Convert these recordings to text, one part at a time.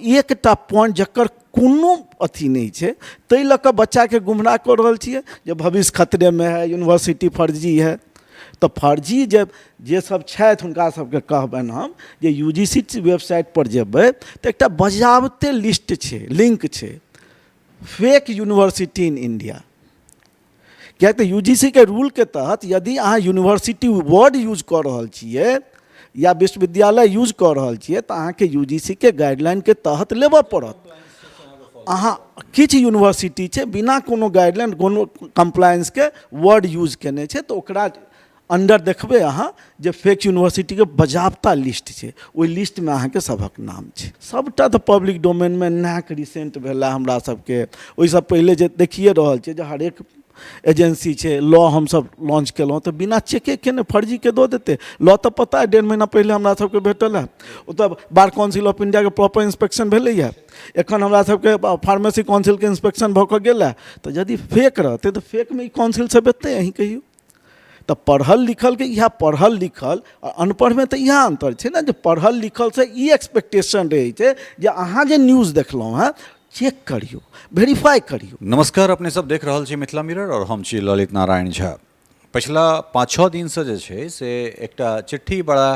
एकटा पॉइंट जकर कोनो अथी नहि छै, ताहि लऽ कऽ बच्चाके गुमराह कऽ रहल छियै जे भविष्य खतरेमे है, यूनिवर्सिटी फर्जी है। तऽ फर्जी जे जे सब छथि हुनका सबके कहबनि हम जे यू जी सी वेबसाइटपर जेबै तऽ एकटा बजाबते लिस्ट छै, लिंक छै, फेक यूनिवर्सिटी इन इंडिया। किएक तऽ यू जी सी के रूलके तहत यदि अहाँ यूनिवर्सिटी वर्ड यूज कऽ रहल छियै या विश्वविद्यालय यूज कऽ रहल छियै तऽ अहाँके यू जी सी के गाइडलाइनके तहत लेबऽ पड़त। अहाँ किछु यूनिवर्सिटी छै बिना कोनो गाइडलाइन, कोनो कम्प्लायंसके वर्ड यूज केने छै, तऽ ओकरा अंडर देखबै अहाँ जे फेक यूनिवर्सिटीके बजाबता लिस्ट छै, ओहि लिस्टमे अहाँके सभक नाम छै। सभटा तऽ पब्लिक डोमेनमे नैक रिसेंट भेलै हमरा सबके, ओहिसँ पहिले जे देखिए रहल छियै जे हरेक एजेंसी छै। लॉ हमसभ लॉन्च केलहुँ तऽ बिना चेके केने फर्जीके दऽ देतै। लॉ तऽ पता अइ, 1.5 महीना पहिले हमरा सबके भेटल हँ। ओतऽ बार काउंसिल ऑफ इंडियाके प्रॉपर इंस्पेक्शन भेलैए, एखन हमरा सबके फार्मेसी काउंसिलके इंस्पेक्शन भऽ कऽ गेल हँ। तऽ यदि फेक रहतै तऽ फेकमे ई काउंसिल सब एतै? अहीं कहियौ। तऽ पढ़ल लिखलके इएह, पढ़ल लिखल आ अनपढ़मे तऽ इएह अन्तर छै ने जे पढ़ल लिखलसँ ई एक्सपेक्टेशन रहै छै जे अहाँ जे न्यूज देखलहुँ हेँ, चेक करियौ, वेरीफाइ करियौ। नमस्कार, अपने सब देख रहल छी मिथिला मिरर और हम छी ललित नारायण झा। पछिला 5-6 दिनसँ जे छै से एकटा चिट्ठी बड़ा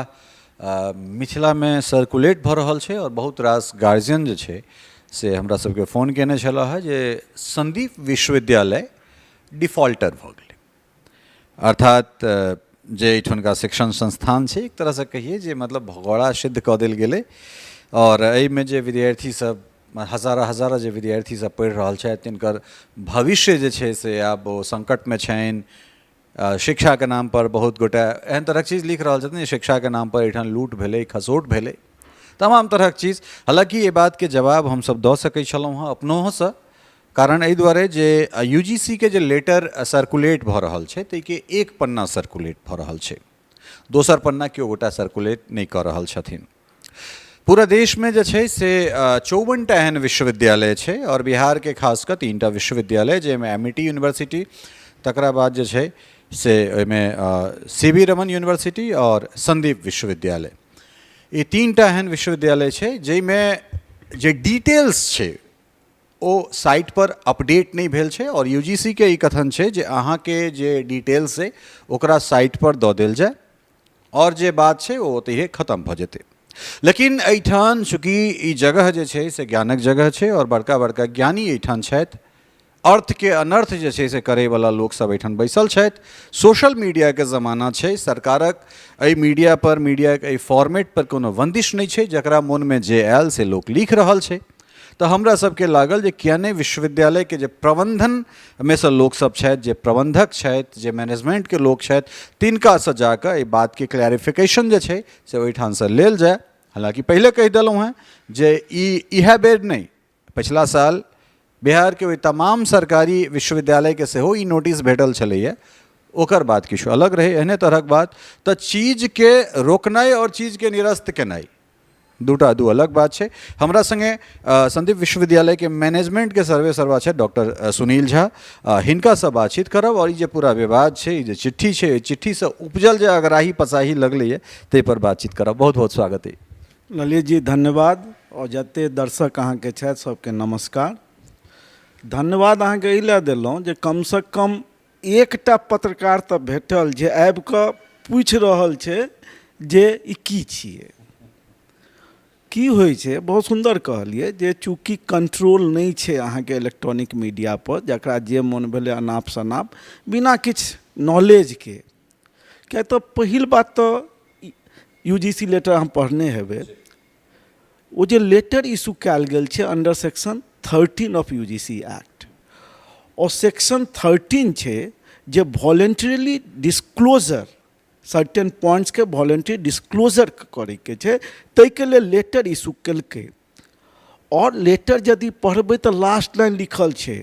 मिथिलामे सर्कुलेट भऽ रहल छै और बहुत रास गार्जियन जे छै से हमरा सबके फोन केने छलाह हे जे संदीप विश्वविद्यालय डिफॉल्टर भऽ गेलै, अर्थात जे एहिठुनका शिक्षण संस्थान छै, एक तरहसँ कहियै जे मतलब भगौड़ा सिद्ध कऽ देल गेलै। आओर एहिमे जे विद्यार्थी सब, हजारा हजारा जे विद्यार्थी सब पढ़ि रहल छथि, तिनकर भविष्य जे छै से आब ओ सङ्कटमे छनि। शिक्षाके नामपर बहुत गोटे एहन तरहक चीज लिख रहल छथिन जे शिक्षाके नामपर एहिठाम लूट भेलै, खसोट भेलै, तमाम तरहक चीज। हालाँकि एहि बातके जवाब हमसब दऽ सकै छलहुँ हँ अपनहुसँ, कारण एहि दुआरे जे यू जी सी के जे लेटर सर्कुलेट भऽ रहल छै ताहिके एक पन्ना सर्कुलेट भऽ रहल छै, दोसर पन्ना केओ गोटा सर्कुलेट नहि कऽ रहल छथिन। पूरा देशमे जे छै से 54टा एहन विश्वविद्यालय छै आओर बिहारके खास कऽ 3टा विश्वविद्यालय, जाहिमे एम ई टी यूनिवर्सिटी, तकरा बाद जे छै से ओहिमे सी वी रमन यूनिवर्सिटी आओर सन्दीप विश्वविद्यालय, ई 3टा एहन विश्वविद्यालय छै जाहिमे जे डिटेल्स छै ओ साइट पर अपडेट नहि भेल छै। आओर यू जी सी के ई कथन छै जे अहाँके जे डिटेल्स छै ओकरा साइट पर दऽ देल जाय आओर जे बात छै ओ ओतहिए खतम भऽ जेतै। लेकिन एहिठाम चूँकि ई जगह जे छै से ज्ञानक जगह छै आओर बड़का बड़का ज्ञानी एहिठाम छथि, अर्थके अनर्थ जे छै से करैवला लोकसभ एहिठाम बैसल छथि, सोशल मीडियाके जमाना छै, सरकारक एहि मीडिया पर, मीडियाके एहि फॉर्मेट पर कोनो बन्दिश नहि छै, जकरा मोनमे जे आयल से लोक लिख रहल छै। तऽ हमरा सबके लागल जे किया नहि विश्वविद्यालयके जे प्रबन्धनमे सँ लोकसब छथि, जे प्रबन्धक छथि, जे मैनेजमेन्टके लोक छथि, तिनकासँ जाकऽ एहि बातके क्लैरिफिकेशन जे छै से ओहिठामसँ लेल जाय। हालाँकि पहिले कहि देलहुँ हेँ जे ई इएह बेर नहि, पछिला साल बिहारके ओहि तमाम सरकारी विश्वविद्यालयके सेहो ई नोटिस भेटल छलैए। ओकर बात किछु अलग रहै, एहने तरहक बात। तऽ चीजके रोकनाइ आओर चीजके निरस्त केनाइ दूटा दू अलग बात छै। हमरा संगे संदीप विश्वविद्यालयके मैनेजमेंटके सर्वे सर्वा छथि डॉक्टर सुनील झा, हिनकासँ बातचीत करब आओर ई जे पूरा विवाद छै, ई जे चिट्ठी छै, ओहि चिट्ठीसँ उपजल जे अगराही पसाही लगलैए ताहिपर बातचीत करब। बहुत बहुत स्वागत अइ। ललित जी, धन्यवाद आओर जते दर्शक अहाँके छथि सबके नमस्कार। धन्यवाद अहाँके एहि लए देलहुँ जे कमसँ कम एकटा पत्रकार तऽ भेटल जे आबि कऽ पूछि रहल छै जे ई की छियै, की होइ छै। बहुत सुन्दर कहलियै जे चूँकि कंट्रोल नहि छै अहाँके इलेक्ट्रॉनिक मीडियापर, जकरा जे मोन भेलै अनाप शनाप बिना किछु नॉलेजके। किएक तऽ पहिल बात तऽ यू जी सी लेटर अहाँ पढ़ने हेबै, ओ जे लेटर इशू कयल गेल छै under section 13 of U G C act, ओ सेक्शन 13 छै जे वॉलेंटरीली डिस्क्लोजर, सर्टेन पॉइंट्सके वॉलेंटरी डिस्क्लोजर करैके छै, ताहिके लेल लेटर इशू केलकै। आओर लेटर यदि पढ़बै तऽ लास्ट लाइन लिखल छै,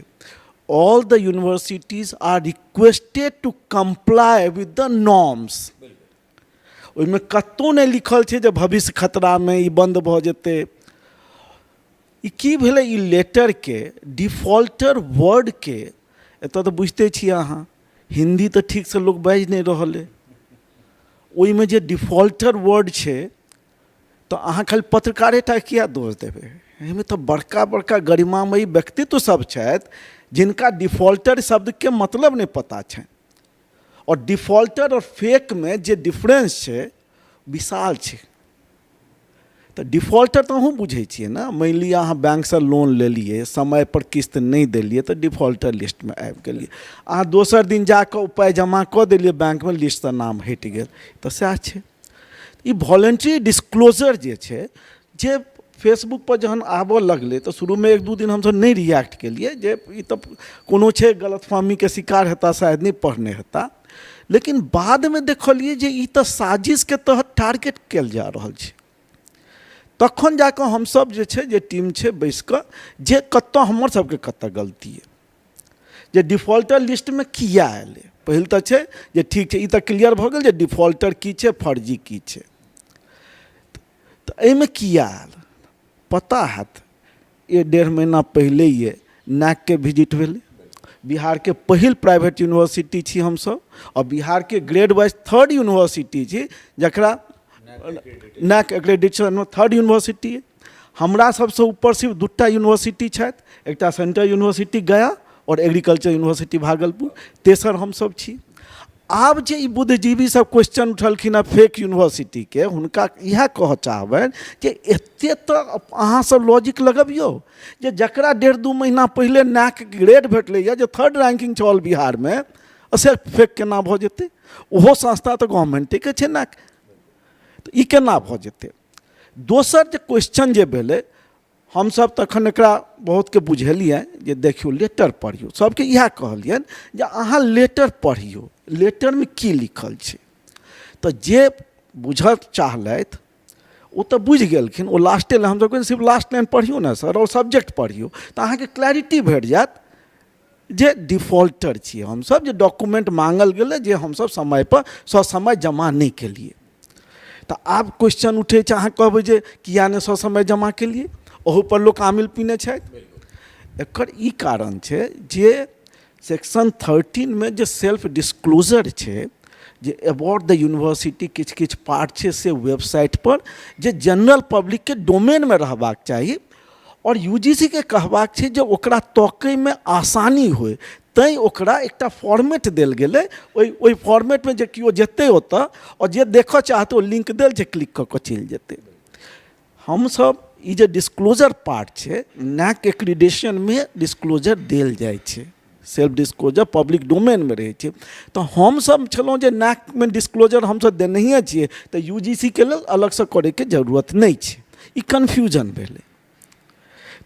all the universities are requested to comply with the norms. ओहिमे कतहु नहि लिखल छै जे भविष्य खतरामे, ई बन्द भऽ जेतै। ई की भेलै? ई लेटरके डिफॉल्टर वर्डके एतऽ तऽ बुझिते छियै अहाँ, हिन्दी तऽ ठीकसँ लोक बाजि नहि रहल अइ, ओहिमे जे डिफॉल्टर वर्ड छै, तऽ अहाँ खाली पत्रकारे टा किया दोष देबै? एहिमे तऽ बड़का बड़का गरिमामयी व्यक्तित्व सब छथि जिनका डिफॉल्टर शब्दके मतलब नहि पता छनि। आओर डिफॉल्टर आओर फेकमे जे डिफरेंस छै विशाल छै। तऽ डिफॉल्टर तऽ अहूँ बुझै छियै ने, मानि लिअ अहाँ बैंकसँ लोन लेलियै, समयपर किस्त नहि देलियै तऽ डिफॉल्टर लिस्टमे आबि गेलियै। अहाँ दोसर दिन जाकऽ ओ पाइ जमा कऽ देलियै बैंकमे, लिस्टसँ नाम हटि गेल। तऽ सएह छै। ई वॉलेंट्री डिस्क्लोजर जे छै, जे फेसबुकपर जहन आबऽ लगलै तऽ शुरूमे एक दू दिन हमसब नहि रिएक्ट केलियै जे ई तऽ कोनो छै गलतफहमीके शिकार हेताह, शायद नहि पढ़ने हेताह। लेकिन बादमे देखलियै जे ई तऽ साजिशके तहत टारगेट कयल जा रहल छै। तखन जाकऽ हमसब जे छै जे टीम छै बैस कऽ जे कतऽ हमर सबके कतऽ गलती अइ, जे डिफॉल्टर लिस्टमे किया एलै। पहिल तऽ छै जे ठीक छै, ई तऽ क्लियर भऽ गेल जे डिफॉल्टर की छै, फर्जी की छै, तऽ एहिमे किया आयल। पता हैत एक डेढ़ महीना पहिलैए नैकके विजिट भेलै। बिहारके पहिल प्राइवेट यूनिवर्सिटी छी हमसब आओर बिहारके ग्रेड वाइज थर्ड यूनिवर्सिटी छी जकरा नैक एक्रेडिटेशनमे थर्ड यूनिवर्सिटी। हमरा सबसँ ऊपर सिर्फ 2टा यूनिवर्सिटी छथि, एकटा सेंट्रल यूनिवर्सिटी गया आओर एग्रीकल्चर यूनिवर्सिटी भागलपुर, तेसर हमसब छी। आब जे ई बुद्धिजीवी सब क्वेश्चन उठलखिन हँ फेक यूनिवर्सिटीके, हुनका इएह कहऽ चाहबनि जे एते तऽ अहाँ सब लॉजिक लगबियौ जे जकरा 1.5-2 महीना पहिले नैक ग्रेड भेटलैए जे थर्ड रैंकिंग छै ऑल बिहारमे, से फेक केना भऽ जेतै? ओहो संस्था तऽ गवर्नमेंटेके छै नैक, तऽ ई केना भऽ जेतै? दोसर जे क्वेश्चन जे भेलै, हमसब तखन एकरा बहुतके बुझेलियै जे देखियौ लेटर पढ़ियौ। सबके इएह कहलियनि जे अहाँ लेटर पढ़ियौ, लेटरमे की लिखल छै। तऽ जे बुझऽ चाहलथि ओ तऽ बुझि गेलखिन, ओ लास्टे लाइन हमसब कहलियै सिर्फ लास्ट लाइन पढ़ियौ ने सर, आओर सब्जेक्ट पढ़ियौ तऽ अहाँके क्लैरिटी भेट जायत जे डिफॉल्टर छियै हमसब, जे डॉक्यूमेंट माँगल गेलै जे हमसब समयपर ससमय जमा नहि केलियै। तऽ आब क्वेश्चन उठै छै, अहाँ कहबै जे किया नहि ससमय जमा केलियै, ओहूपर लोक आमिल पीने छथि। एकर ई कारण छै जे सेक्शन 13 मे जे सेल्फ डिस्क्लोजर छै, जे अबाउट the university किछु किछु पार्ट छै से वेबसाइटपर जे जनरल पब्लिकके डोमेनमे रहबाक चाही, आओर यू जी सी के कहबाक छै जे ओकरा तकैमे आसानी होइ, तैँ ओकरा एकटा फॉर्मेट देल गेलै। ओहि फॉर्मेटमे जे केओ जेतै ओतऽ आओर जे देखऽ चाहतै ओ लिंक देल छै, क्लिक कऽ कऽ चलि जेतै। हमसब ई जे डिस्क्लोजर पार्ट छै, नैक एक्रीडेशनमे डिस्क्लोजर देल जाइ छै, सेल्फ डिस्क्लोजर पब्लिक डोमेनमे रहै छै। तऽ हमसब छलहुँ जे नैकमे डिस्क्लोजर हमसब देनहिए छियै, तऽ यू जी सी के लेल अलगसँ करैके जरूरत नहि छै। ई कन्फ्यूजन भेलै।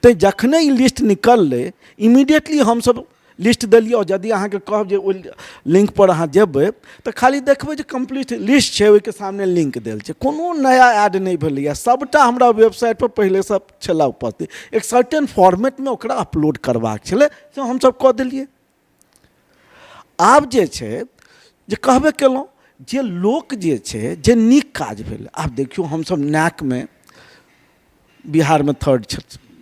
तऽ जखने ई लिस्ट निकललै इमीडिएटली हमसब लिस्ट देलियै। आओर यदि अहाँके कहब जे ओहि लिङ्कपर अहाँ जेबै तऽ खाली देखबै जे कम्प्लीट लिस्ट छै, ओहिके सामने लिङ्क देल छै, कोनो नया ऐड नहि भेलैए, सबटा हमरा वेबसाइटपर पहिलेसँ छलए उपस्थित। एक सर्टेन फॉर्मेटमे ओकरा अपलोड करबाक छलै, से हमसब कऽ देलियै। आब जे छै जे कहबे केलहुँ जे लोक जे छै जे नीक काज भेल। आब देखियौ हमसब नैकमे बिहारमे थर्ड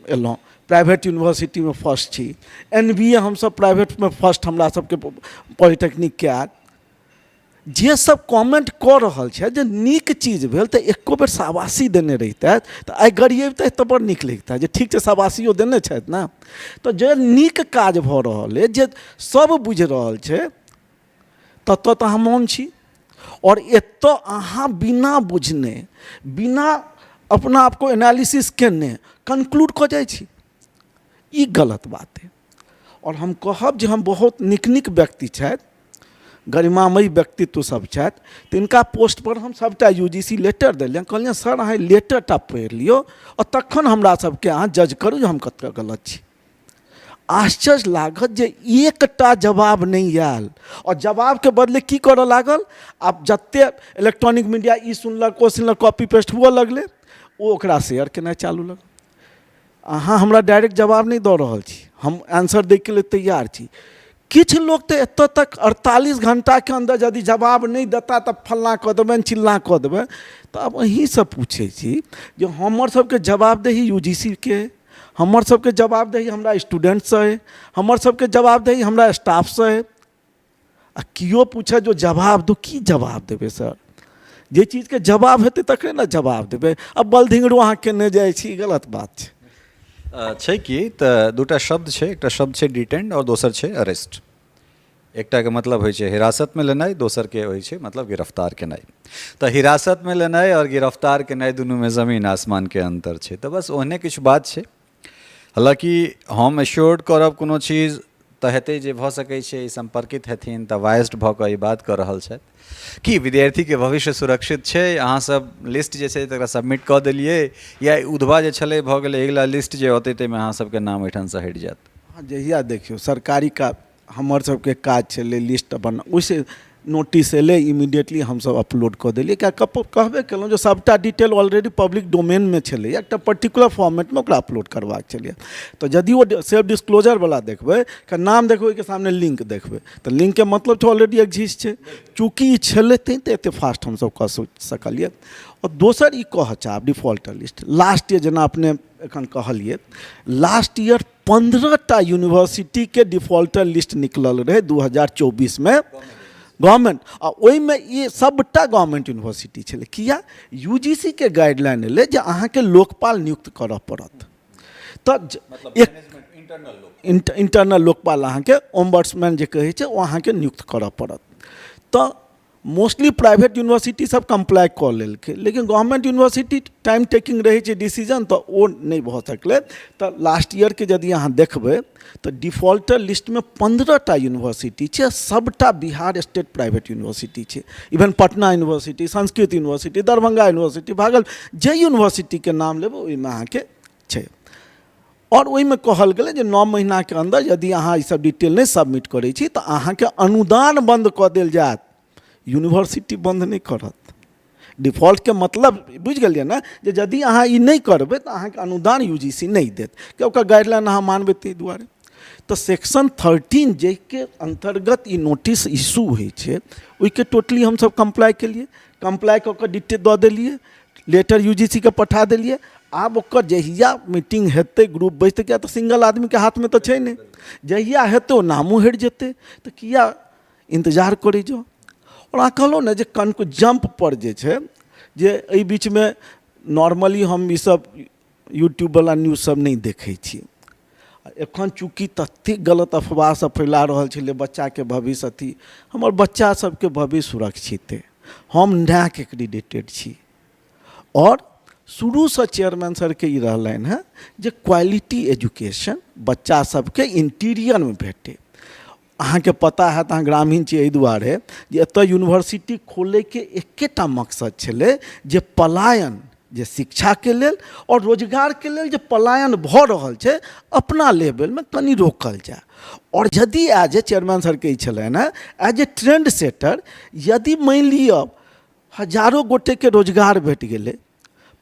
एलहुँ, प्राइवेट यूनिवर्सिटीमे फर्स्ट छी, एन बी ए हमसब प्राइवेटमे फर्स्ट हमरा सबके पॉलिटेक्निकके आयल। जे सब कमेंट कऽ रहल छथि जे नीक चीज भेल तऽ एको बेर शाबाशी देने रहितथि तऽ आइ गरियबितथि तऽ बड़ नीक लगितै जे ठीक छै शाबाशियो देने छथि ने। तऽ जे नीक काज भऽ रहल अछि जे सब बुझि रहल छै ततऽ तऽ अहाँ मौन छी, आओर एतऽ अहाँ बिना बुझने बिना अपना आपको एनालिसिस केने कन्क्लूड कऽ जाइ छी। ई गलत बात अइ। आओर हम कहब जे हम बहुत नीक नीक व्यक्ति छथि, गरिमामयी व्यक्तित्व सब छथि, तिनका पोस्टपर हम सबटा यू जी सी लेटर देलियनि, कहलियनि सर अहाँ लेटर टा पढ़ि लियौ आओर तखन हमरा सबके अहाँ जज करू जे हम कतऽ गलत छी। आश्चर्य लागत जे एकटा जवाब नहि आयल, आओर जवाबके बदले की करऽ लागल, आब जते इलेक्ट्रॉनिक मीडिया ई सुनलक ओ सुनलक, कॉपी पेस्ट हुअ लगलै, ओ ओकरा शेयर केनाइ चालू लगल। अहाँ हमरा डायरेक्ट जवाब नहि दऽ रहल छी, हम आंसर दैके लेल तैयार छी। किछु लोक तऽ एतऽ तक 48 घण्टाके अन्दर यदि जवाब नहि देता तऽ फल्लाँ कऽ देबनि चिल्लाँ कऽ देबनि। तऽ आब अहीँसँ पूछै छी जे हमर सबके जवाबदेही यू जी सी के, हमर सबके जवाबदेही हमरा स्टूडेंटसँ अइ, हमर सबके जवाबदेही हमरा स्टाफसँ अइ। आ केओ पूछए जो जवाब दू, की जवाब देबै सर? जे चीजके जवाब हेतै तकरे ने जवाब देबै। आ बलधिंगरो अहाँ केने जाइ छी, गलत बात छै। छै कि तऽ दूटा शब्द छै, एकटा शब्द छै डिटेंड आओर दोसर छै अरेस्ट। एकटाके मतलब होइ छै हिरासतमे लेनाइ, दोसरके होइ छै मतलब गिरफ्तार केनाइ। तऽ हिरासतमे लेनाइ आओर गिरफ्तार केनाइ दुनूमे जमीन आसमानके अन्तर छै। तऽ बस ओहने किछु बात छै। हालाँकि हम एश्योर्ड करब कोनो चीज तऽ हेतै जे भऽ सकै छै ई सम्पर्कित हेथिन तऽ वाइस्ड भऽ कऽ ई बात कऽ रहल छथि कि विद्यार्थीके भविष्य सुरक्षित छै। अहाँसभ लिस्ट जे छै तकरा सबमिट कऽ देलियै या उधबा जे छलै भऽ गेलै, अगिला लिस्ट जे औतै ताहिमे अहाँ सबके नाम एहिठामसँ हटि जायत? जहिया देखियौ सरकारी का हमर सबके काज छलै लिस्ट बना, ओहिसँ नोटिस एलै इमीडिएटली हमसब अपलोड कऽ देलियै। किएक कहबे केलहुँ जे सबटा डिटेल ऑलरेडी पब्लिक डोमेनमे छलै, एकटा पर्टिकुलर फॉर्मेटमे ओकरा अपलोड करबाक छलै। तऽ यदि ओ सेल्फ डिस्क्लोजरवला देखबै तऽ नाम देखबै, ओहिके सामने लिङ्क देखबै, तऽ लिङ्कके मतलब छै ऑलरेडी एक्जिस्ट छै। चूँकि ई छलै तैँ तऽ एतेक फास्ट हमसब कऽ सकलियै। आओर दोसर ई कहऽ चाहब डिफॉल्टर लिस्ट लास्ट ईयर जेना अपने एखन कहलियै, लास्ट ईयर 15टा यूनिवर्सिटीके डिफॉल्टर लिस्ट निकलल रहै 2024मे गवर्नमेंट, आ ओहिमे ई सबटा गवर्नमेंट यूनिवर्सिटी छलै। किया यू जी सी के गाइडलाइन एलै जे अहाँके लोकपाल नियुक्त करऽ पड़त, तऽ एक इंटरनल लोकपाल अहाँके ओम्बर्ट्समैन जे कहै छै ओ अहाँके नियुक्त करऽ पड़त। तऽ मोस्टली प्राइवेट यूनिवर्सिटी सब कम्प्लाई कऽ लेलकै, लेकिन गवर्नमेंट यूनिवर्सिटी टाइम टेकिंग रहै छै डिसीजन, तऽ ओ नहि भऽ सकलै। तऽ लास्ट ईयरके यदि अहाँ देखबै तऽ डिफॉल्टर लिस्टमे 15टा यूनिवर्सिटी छै, सबटा बिहार स्टेट प्राइवेट यूनिवर्सिटी छै। Even Patna university, Sanskrit university, Darbhanga university, भागल जे यूनिवर्सिटीके नाम लेबै ओहिमे अहाँके छै। आओर ओहिमे कहल गेलै जे 9 महीनाके अन्दर यदि अहाँ ईसब डिटेल नहि सबमिट करै छी तऽ अहाँके अनुदान बन्द कऽ देल जायत, यूनिवर्सिटी बन्द नहि करत। डिफॉल्टके मतलब बुझि गेलियै ने, जे यदि अहाँ ई नहि करबै तऽ अहाँके अनुदान यू जी सी नहि देत, किया ओकर गाइडलाइन अहाँ मानबै ताहि दुआरे। तऽ सेक्शन 13 जाहिके अन्तर्गत ई नोटिस इशू होइ छै ओहिके टोटली हमसब कम्प्लाई केलियै, कम्प्लाई कऽ कऽ डिटेल दऽ देलियै, लेटर यू जी सी के पठा देलियै। आब ओकर जहिया मीटिंग हेतै, ग्रुप बैसतै, किया तऽ सिंगल आदमीके हाथमे तऽ छै नहि, जहिया हेतै ओ नामो हटि जेतै, तऽ किया इन्तजार करै जाउ। आओर अहाँ कहलहुँ ने जे कनको जम्पपर जे छै जे एहि बीचमे नॉर्मली हम ईसब यूट्यूबवला न्यूज सब नहि देखै छी। एखन चूँकि ततेक गलत अफवाह सब फैला रहल छलै बच्चाके भविष्य अथी, हमर बच्चा सबके भविष्य सुरक्षित अइ, हम नैक एक्रीडेटेड छी। आओर शुरूसँ चेयरमैन सरके ई रहलनि हेँ जे क्वालिटी एजुकेशन बच्चा सबके इन्टीरियरमे भेटै। अहाँके पता हैत, अहाँ ग्रामीण छी, एहि दुआरे जे एतऽ यूनिवर्सिटी खोलैके एकेटा मकसद छलै जे पलायन जे शिक्षाके लेल आओर रोजगारके लेल जे पलायन भऽ रहल छै अपना लेवलमे कनि रोकल जाय। आओर यदि एज ए चेयरमैन सरके ई छलनि हेँ एज ए ट्रेंड सेटर, यदि मानि लिअ हजारो गोटेके रोजगार भेट गेलै,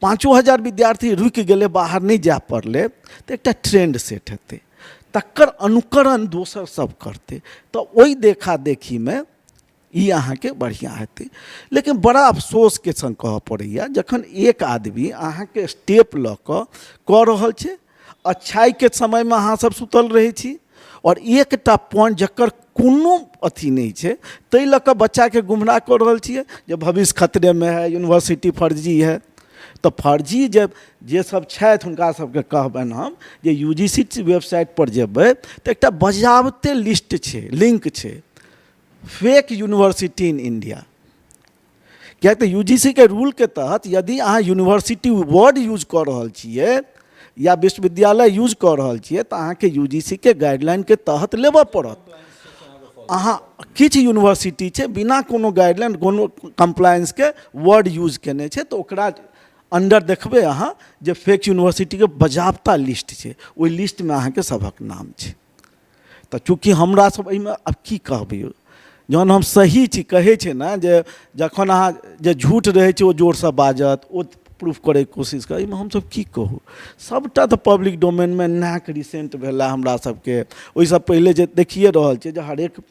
5000 विद्यार्थी रुकि गेलै, बाहर नहि जाय पड़लै, तऽ एकटा ट्रेंड सेट हेतै, तकर अनुकरण दोसर सब करतै, तऽ ओहि देखा देखीमे ई अहाँके बढ़िआँ हेतै। लेकिन बड़ा अफसोसके सङ्ग कहऽ पड़ैए जखन एक आदमी अहाँके स्टेप लऽ कऽ कऽ रहल छै, अच्छाइके समयमे अहाँ सब सुतल रहै छी, आओर एकटा पॉइंट जकर कोनो अथी नहि छै ताहि लऽ कऽ बच्चाके गुमराह कऽ रहल छियै जे भविष्य खतरेमे है, यूनिवर्सिटी फर्जी है। तऽ फर्जी जे सब छथि हुनका सबके कहबनि हम जे यू जी सी वेबसाइटपर जेबै तऽ एकटा बजाबते लिस्ट छै, लिंक छै, फेक यूनिवर्सिटी इन इंडिया। किएक तऽ यू जी सी के रूलके तहत यदि अहाँ यूनिवर्सिटी वर्ड यूज कऽ रहल छियै या विश्वविद्यालय यूज कऽ रहल छियै तऽ अहाँके यू जी सी के गाइडलाइनके तहत लेबऽ पड़त। अहाँ किछु यूनिवर्सिटी छै बिना कोनो गाइडलाइन कोनो कम्प्लायंसके वर्ड यूज केने छै, तऽ ओकरा अन्दर देखबै अहाँ जे फेक यूनिवर्सिटीके बजाबता लिस्ट छै, ओहि लिस्टमे अहाँके सभक नाम छै। तऽ चूँकि हमरा सब एहिमे आब की कहबै, जहन हम सही छी, कहै छै ने जे जखन अहाँ जे झूठ रहै छै ओ जोरसँ बाजत, ओ प्रूफ करैके कोशिश करत, एहिमे हमसब की कहू, सबटा तऽ पब्लिक डोमेनमे नैक रिसेंट भेला हमरा सबके। ओहिसँ पहिले जे देखिए रहल छियै जे हरेक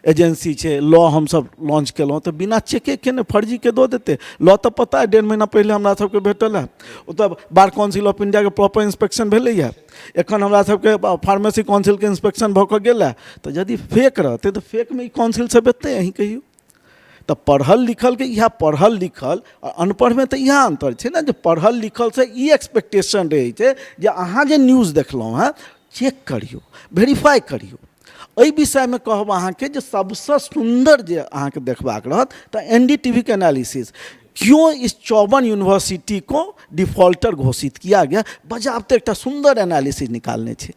एजेंसी छै, लॉ हमसब लॉन्च केलहुँ तऽ बिना चेके केने फर्जीके दऽ देतै। लॉ तऽ पता अइ 1.5 महीना पहिले हमरा सबके भेटल हँ, ओतऽ बार काउंसिल ऑफ इंडियाके प्रॉपर इंस्पेक्शन भेलैए, एखन हमरा सबके फार्मेसी काउंसिलके इंस्पेक्शन भऽ कऽ गेल हँ। तऽ यदि फेक रहतै तऽ फेकमे ई काउंसिल सब एतै, अहीं कहियौ। तऽ पढ़ल लिखलके इएह पढ़ल लिखल आओर अनपढ़मे तऽ इएह अन्तर छै ने जे पढ़ल लिखलसँ ई एक्सपेक्टेशन रहै छै जे अहाँ जे न्यूज देखलहुँ हेँ चेक करियौ, वेरीफाइ करियौ। एहि विषयमे कहब अहाँके जे सबसँ सुन्दर जे अहाँके देखबाक रहत तऽ एन डी टी वी के एनालिसिस, क्यों इस 54 यूनिवर्सिटी को डिफॉल्टर घोषित किया गया, बजाबते एकटा सुन्दर एनालिसिस निकालने छै।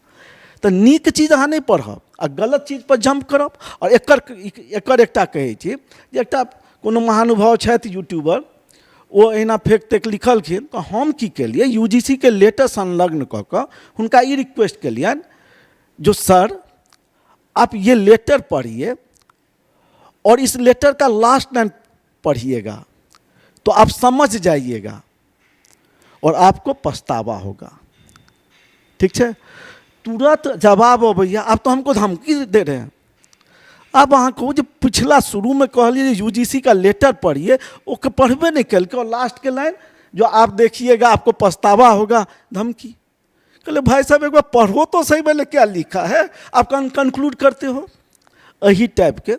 तऽ नीक चीज अहाँ नहि पढ़ब आ गलत चीजपर जम्प करब। आओर एकर एकर एकटा कहै छी जे एकटा कोनो महानुभाव छथि यूट्यूबर, ओ एहिना फेक तेक लिखलखिन, तऽ हम की केलियै, यू जी सी के लेटर संलग्न कऽ कऽ हुनका ई रिक्वेस्ट केलियनि जो सर आप ये लेटर पढ़िए और इस लेटर का लास्ट लाइन पढ़िएगा तो आप समझ जाइएगा और आपको पछतावा होगा। ठीक छै, तुरंत जवाब अबैया, आप तो हमको धमकी दे रहे हैं। आब अहाँ कहू जे पिछला शुरूमे कहलियै जे यू जी सी का लेटर पढ़िए, ओ पढ़बे नहि केलकै और लास्ट के लाइन जो आप देखिएगा आपको पछतावा होगा, धमकी। कहले भाई साहब एक बार पढ़ो तो सही मैंने क्या लिखा है, आप कंक्लूड करते हो एही टाइपके।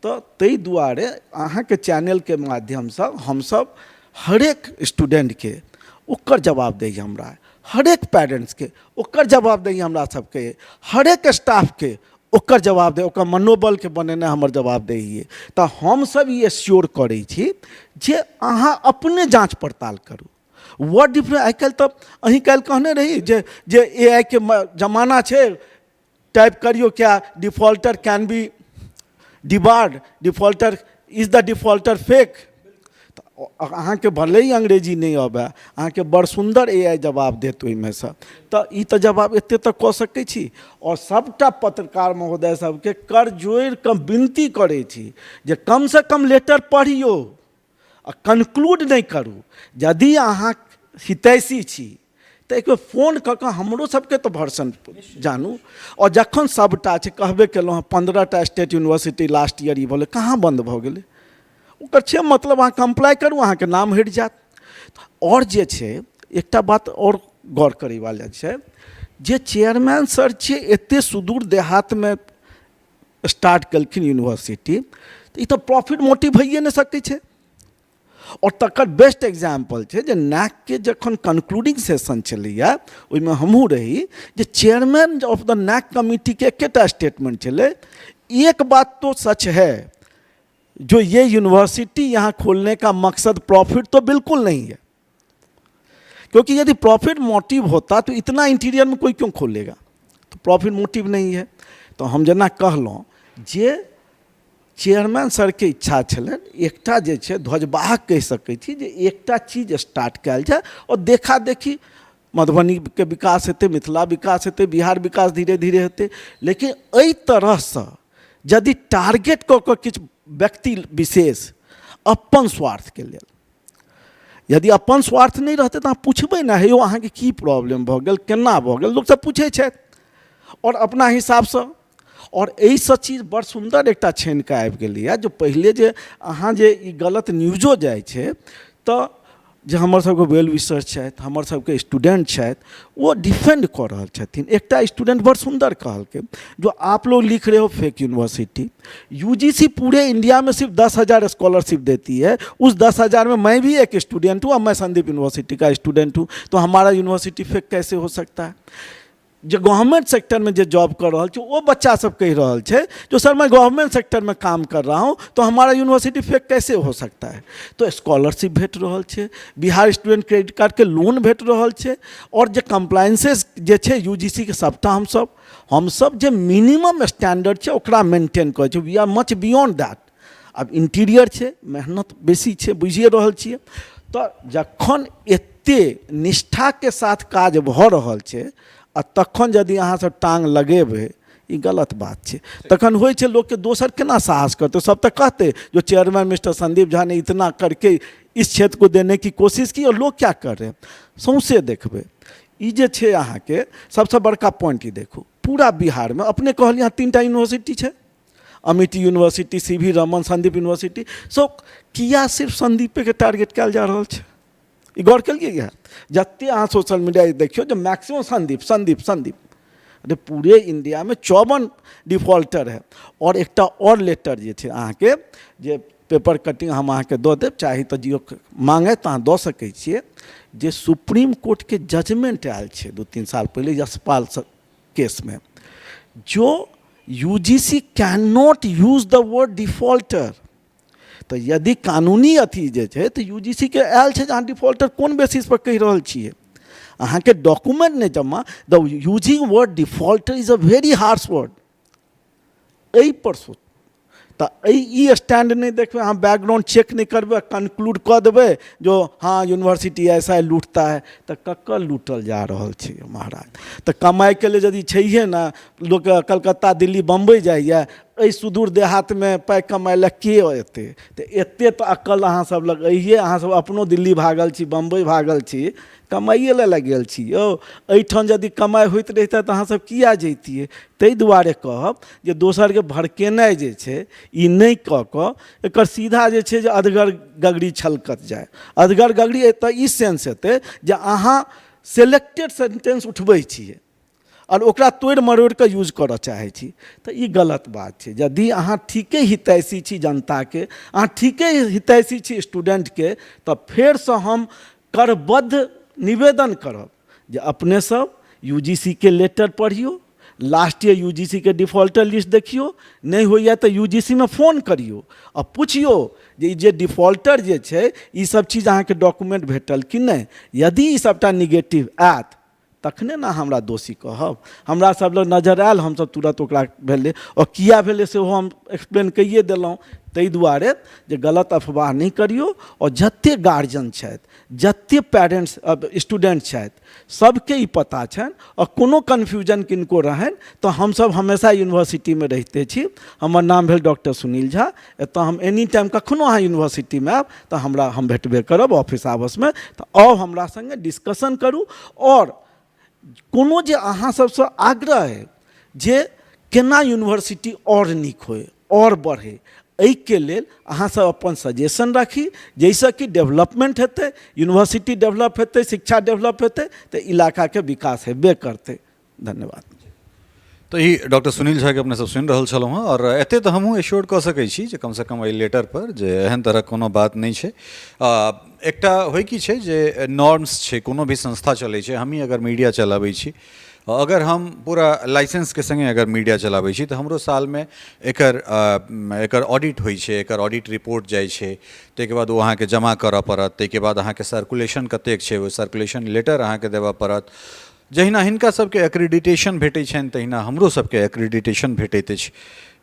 तऽ ताहि दुआरे अहाँके चैनलके माध्यमसँ हमसब हरेक स्टूडेंटके ओकर जवाबदेही हमरा, हरेक पेरेंट्सके ओकर जवाबदेही हमरा सबके, हरेक स्टाफके ओकर जवाबदेही, ओकर मनोबलके बनेनाइ हमर जवाबदेही अइ। तऽ हमसब ई एश्योर करै छी जे अहाँ अपने जाँच पड़ताल करू। वर्ड डिफरेंस आइ काल्हि तऽ अहीं काल्हि कहने रही जे जे ए आइ के जमाना छै, टाइप करियौ क्या defaulter can be debarred, defaulter is the defaulter fake. तऽ अहाँके भले ही अंग्रेजी नहि अबै, अहाँके बड़ सुन्दर ए आइ जवाब देत ओहिमेसँ। तऽ ई तऽ जवाब एते तक कऽ सकै छी। आओर सभटा पत्रकार महोदय सबके कर जोड़ि कऽ विनती करै छी जे कमसँ कम लेटर पढ़ियौ आ कन्क्लूड नहि करू। यदि अहाँ हितैषी छी तऽ एक बेर फोन कऽ कऽ हमरो सबके तऽ भर्सन जानू। आओर जखन सबटा छै, कहबे केलहुँ हँ 15टा स्टेट यूनिवर्सिटी लास्ट ईयर ई भेलै, कहाँ बन्द भऽ गेलै? ओकर छै मतलब अहाँ कम्प्लाइ करू, अहाँके नाम हटि जायत। आओर जे छै एकटा बात आओर गौर करैवला छै जे चेयरमैन सर छियै एते सुदूर देहातमे स्टार्ट केलखिन यूनिवर्सिटी, तऽ ई तऽ प्रॉफिट मोटिव भइए नहि सकै छै। आओर तकर बेस्ट एग्जाम्पल छै जे नैकके जखन कन्क्लूडिंग सेशन छलैए ओहिमे हमहूँ रही, जे चेयरमैन ऑफ the NAAC कमिटीके एकेटा स्टेटमेंट छलै, एक बात तो सच है जो ये यूनिवर्सिटी यहाँ खोलने का मकसद प्रॉफिट तो बिल्कुल नहीं है, क्योंकि यदि प्रॉफिट मोटिव होता तो इतना इंटीरियर में कोई क्यों खोलेगा, तो प्रॉफिट मोटिव नहीं है। तो हम जेना कहलहुँ जे चेयरमैन सरके इच्छा छलनि एकटा जे छै ध्वजवाहक कहि सकै छी जे एकटा चीज स्टार्ट कयल जाय आओर देखा देखी मधुबनीके विकास हेतै, मिथिला विकास हेतै, बिहार विकास धीरे धीरे हेतै। लेकिन एहि तरहसँ यदि टारगेट कऽ कऽ किछु व्यक्ति विशेष अपन स्वार्थके लेल, यदि अपन स्वार्थ नहि रहतै तऽ अहाँ पुछबै ने, हे यौ अहाँके की प्रॉब्लम भऽ गेल, केना भऽ गेल, लोकसभ पूछै छथि आओर अपना हिसाबसँ। आओर एहिसँ चीज बड़ सुन्दर एकटा छानिकऽ आबि गेलैए जे पहिले जे अहाँ जे ई गलत न्यूजो जाइ छै तऽ जे हमर सबके वेल विशर छथि, हमर सबके स्टूडेंट छथि, ओ डिफेंड कऽ रहल छथिन। एकटा स्टूडेंट बड़ सुन्दर कहलकै जो आप लोग लिख रहे हो फेक यूनिवर्सिटी, you जी सी पूरे इंडिया में सिर्फ 10,000 स्कॉलरशिप देती है, उस 10,000 में मैं भी एक स्टूडेंट हूँ और मैं संदीप यूनिवर्सिटी का स्टूडेंट हूँ, तो हमारा यूनिवर्सिटी फेक कैसे हो सकता है। जे गवर्नमेंट सेक्टर में जे जॉब कर रहल छै ओ बच्चा सब कहि रहल छै जो सर मैं गवर्नमेंट सेक्टर में काम कर रहा हूँ तो हमारा यूनिवर्सिटी फेक कैसे हो सकता है। तो स्कॉलरशिप भेट रहल छै, बिहार स्टूडेंट क्रेडिट कार्ड के लोन भेट रहल छै, और जे कम्प्लायंसेस जे छै यू जी सी के सबटा हमसब जे मिनिमम स्टैंडर्ड छै ओकरा मेंटेन करै छै, we are much beyond that. आब इंटीरियर छै, मेहनत बेसी छै, बुझिए रहल छियै। तऽ जखन एते निष्ठाके साथ काज भऽ रहल छै आ तखन यदि अहाँ सब टाँग लगेबै, ई गलत बात छै। तखन होइ छै लोकके दोसर केना साहस करतै, सब तऽ कहतै जो चेयरमैन मिस्टर संदीप झा ने इतना करके इस क्षेत्र को देने की कोशिश की और लोग क्या कर रहे हैं। सौंसे देखबै ई जे छै अहाँके सबसँ बड़का पॉइंट ई देखू, पूरा बिहारमे अपने कहलियै हँ 3टा यूनिवर्सिटी छै, Amity university, C V Raman, Sandip university. सब किया सिर्फ संदीपेके टारगेट कयल जा रहल छै, ई गौर केलियै यऽ? जते अहाँ सोशल मीडिया देखियौ जे मैक्सिमम संदीप संदीप संदीप। अरे पूरे इंडियामे 54 डिफॉल्टर है। और एकटा और लेटर जे छै अहाँके जे पेपर कटिंग हम अहाँके दऽ देब, चाही तऽ जियो मांगे तऽ अहाँ दऽ सकै छियै। जे सुप्रीम कोर्टके जजमेंट आयल छै 2-3 साल पहिले यशपाल केसमे, जो U G C can not use the word defaulter, तऽ यदि कानूनी अथी जे छै तऽ यू जी सी के आयल छै जे अहाँ डिफॉल्टर कोन बेसिस पर कहि रहल छियै, अहाँके डॉक्यूमेंट नहि जमा, the using word defaulter is a very harsh word. एहि पर सोच तऽ एहि ई स्टैंड नहि देखबै अहाँ, बैकग्राउंड चेक नहि करबै, कंक्लूड कऽ देबै जो हाँ यूनिवर्सिटी ऐसा है लूटता है, तऽ ककर लूटल जा रहल छै महाराज। तऽ कमाइके लेल यदि छैहे ने, लोक कलकत्ता दिल्ली बम्बई जाइए, एहि सुदूर देहातमे पाइ कमाइ लए के एतै? तऽ एते तऽ अक्कल अहाँ सब लग अहिए, अहाँ सब अपनो दिल्ली भागल छी, बम्बई भागल छी, कमाइए लै लए गेल छी यौ। एहिठाम यदि कमाइ होइत रहितै तऽ अहाँ सब किया जैतियै? ताहि दुआरे कहब जे दोसरके भड़केनाइ जे छै ई नहि कऽ कऽ एकर सीधा जे छै जे अधगर गगरी छलकत जाय। अधगर गगरी एतऽ ई सेंस हेतै जे अहाँ सेलेक्टेड सेंटेंस उठबै छियै आओर ओकरा तोड़ि मरोड़ि कऽ यूज करऽ चाहै छी, तऽ ई गलत बात छै। यदि अहाँ ठीके हितैषी छी जनताके, अहाँ ठीके हितैषी छी स्टूडेंटके, तऽ फेरसँ हम करबद्ध निवेदन करब जे अपने सब यू जी सी के लेटर पढ़ियौ, लास्ट ईयर यू जी सी के डिफॉल्टर लिस्ट देखियौ, नहि होइए तऽ यू जी सी मे फोन करियौ आ पुछियौ जे ई जे डिफॉल्टर जे छै ई सब चीज अहाँके डॉक्यूमेंट भेटल कि नहि। यदि ई सबटा निगेटिव आयत तखने ने हमरा दोषी कहब। हमरा सब लग नजर आयल, हमसब तुरत ओकरा भेलै आओर किया भेलै सेहो हम एक्सप्लेन कैये देलहुँ। ताहि दुआरे जे गलत अफवाह नहि करियौ आओर जते गार्जियन छथि, जते पेरेंट्स स्टूडेंट छथि, सबके ई पता छनि आओर कोनो कन्फ्यूजन किनको रहनि तऽ हमसब हमेशा यूनिवर्सिटीमे रहिते छी। हमर नाम भेल डॉक्टर सुनील झा। एतऽ हम एनी टाइम कखनो अहाँ यूनिवर्सिटीमे आयब तऽ हमरा हम भेटबे करब ऑफिस आवर्समे, तऽ आउ हमरा सङ्गे डिस्कशन करू। आओर कोनो जे अहाँ सबसँ आग्रह अइ जे केना यूनिवर्सिटी आओर नीक होइ, आओर बढ़ै, एहिके लेल अहाँ सब अपन सजेशन राखी जाहिसँ कि डेवलपमेंट हेतै, यूनिवर्सिटी डेवलप हेतै, शिक्षा डेवलप हेतै, तऽ इलाकाके विकास हेबे करतै। धन्यवाद। तऽ ई डॉक्टर सुनील झाके अपने सब सुनि रहल छलहुँ हँ आओर एते तऽ हमहूँ एश्योर कऽ सकै छी जे कमसँ कम एहि लेटर पर जे एहन तरहक कोनो बात नहि छै। एकटा होइ की छै जे नॉर्म्स छै, कोनो भी संस्था चलै छै, हमही अगर मीडिया चलाबै छी, अगर हम पूरा लाइसेंसके सङ्गे अगर मीडिया चलाबै छी तऽ हमरो सालमे एकर एकर ऑडिट होइ छै, एकर ऑडिट रिपोर्ट जाइ छै, ताहिके बाद ओ अहाँके जमा करऽ पड़त, ताहिके बाद अहाँके सर्कुलेशन कतेक छै ओ सर्कुलेशन लेटर अहाँके देबऽ पड़त। जहिना हिनका सबके एक्रीडिटेशन भेटै छनि तहिना हमरो सबके एक्रीडिटेशन भेटैत अछि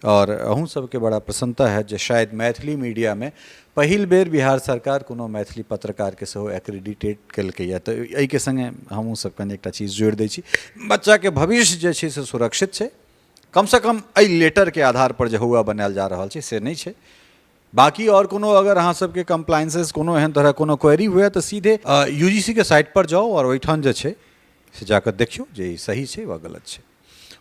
आओर अहूँ सबके बड़ा प्रसन्नता हैत जे शायद मैथिली मीडियामे पहिल बेर बिहार सरकार कोनो मैथिली पत्रकारके सेहो एक्रीडिटेट केलकैए। तऽ एहिके सङ्गे हमहूँ सब कनि एकटा चीज जोड़ि दै छी, बच्चाके भविष्य जे छै से सुरक्षित छै, कमसँ कम एहि लेटरके आधारपर जे हौआ बनायल जा रहल छै से नहि छै। बाकी आओर कोनो अगर अहाँ सबके कम्प्लाइंसेस कोनो एहन तरह कोनो क्वेरी हुए तऽ सीधे यू जी सी के साइट पर जाउ आओर ओहिठाम जे छै से जाकऽ देखियौ जे ई सही छै वा गलत छै।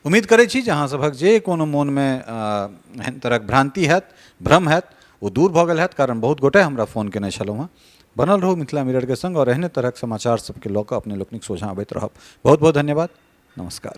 उम्मीद करै छी जे अहाँ सभक जे कोनो मोनमे एहन तरहक भ्रान्ति हैत, भ्रम हैत, ओ दूर भऽ गेल हैत, कारण बहुत गोटे हमरा फोन केने छलहुँ हँ। बनल रहू मिथिला मिररके सङ्ग आओर एहने तरहक समाचार सबके लऽ कऽ अपने लोकनिक सोझाँ अबैत रहब। बहुत बहुत धन्यवाद, नमस्कार।